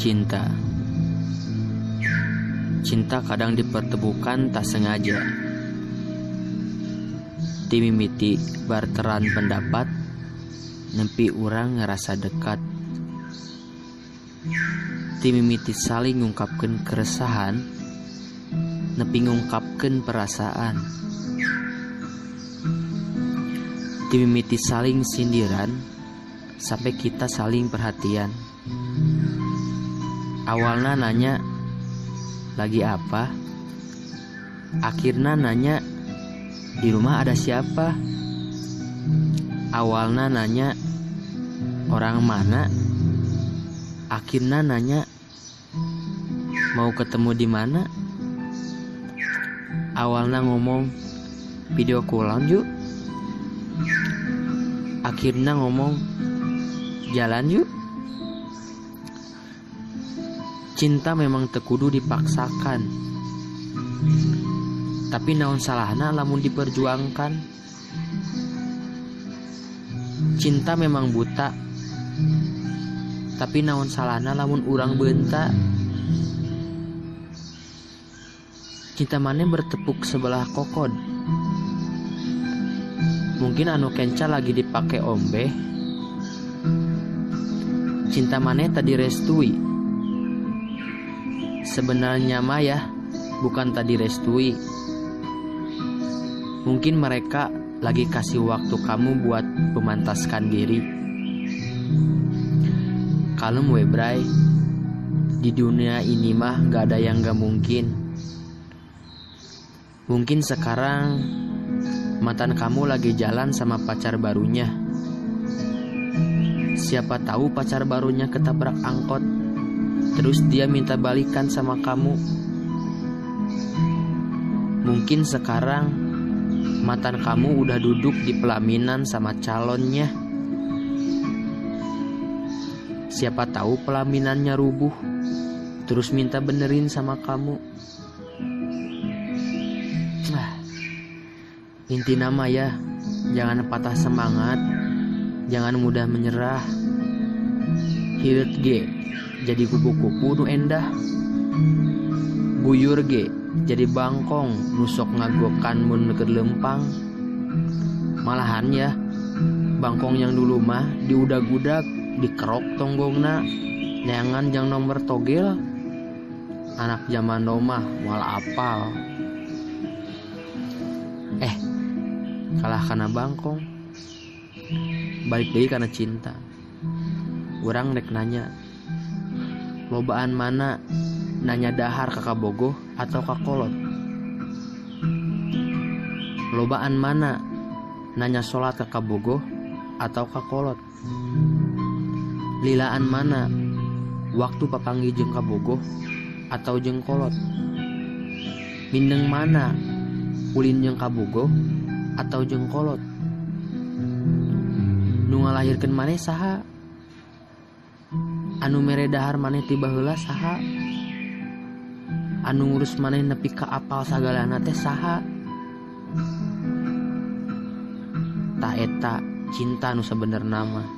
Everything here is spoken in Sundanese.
Cinta. Cinta kadang dipertemukan tak sengaja. Timimiti barteran pendapat, nempi urang ngerasa dekat. Timimiti saling ngungkapkeun keresahan, nepi ngungkapkeun perasaan. Timimiti saling sindiran, sampai kita saling perhatian. Awalnya nanya lagi apa, akhirnya nanya di rumah ada siapa. Awalnya nanya orang mana, akhirnya nanya mau ketemu di mana. Awalnya ngomong video callan yuk, akhirnya ngomong jalan yuk. Cinta memang tekudu dipaksakan, tapi naon salahna lamun diperjuangkan. Cinta memang buta, tapi naon salahna lamun urang beunta. Cinta maneh bertepuk sebelah kokod. Mungkin anu kenca lagi dipake ombe. Cinta maneh tadi restui. Sebenarnya mah ya, bukan tadi restui. Mungkin mereka lagi kasih waktu kamu buat memantaskan diri. Kalem we bray, di dunia ini mah gak ada yang gak mungkin. Mungkin sekarang mantan kamu lagi jalan sama pacar barunya. Siapa tahu pacar barunya ketabrak angkot, terus dia minta balikan sama kamu. Mungkin sekarang mantan kamu udah duduk di pelaminan sama calonnya. Siapa tahu pelaminannya rubuh, terus minta benerin sama kamu. Nah, inti nama ya, jangan patah semangat, jangan mudah menyerah. Hirit ge jadi kupu-kupu nu endah, buyur ge jadi bangkong nu sok ngagokan mun keur lempang. Malahan ya, bangkong yang dulu mah diudag-udag, dikerok tonggongna, neangan jang nomor togel. Anak zaman now mah moal apal. Kalah karena bangkong, balik deui karena cinta. Urang rek nanya, lobaan mana nanya dahar ka kabogoh atau ka kolot? Lobaan mana nanya sholat ka kabogoh atau ka kolot? Lilaan mana waktu papanggih jeung kabogoh atau jeung kolot? Mindeng mana ulin jeung kabogoh atau jeung kolot? Nu ngalahirkeun maneh saha? Anu mere dahar maneh ti baheula saha? Anu ngurus maneh nepi ka apal sagalana teh saha? Ta eta cinta nu sabenerna mah.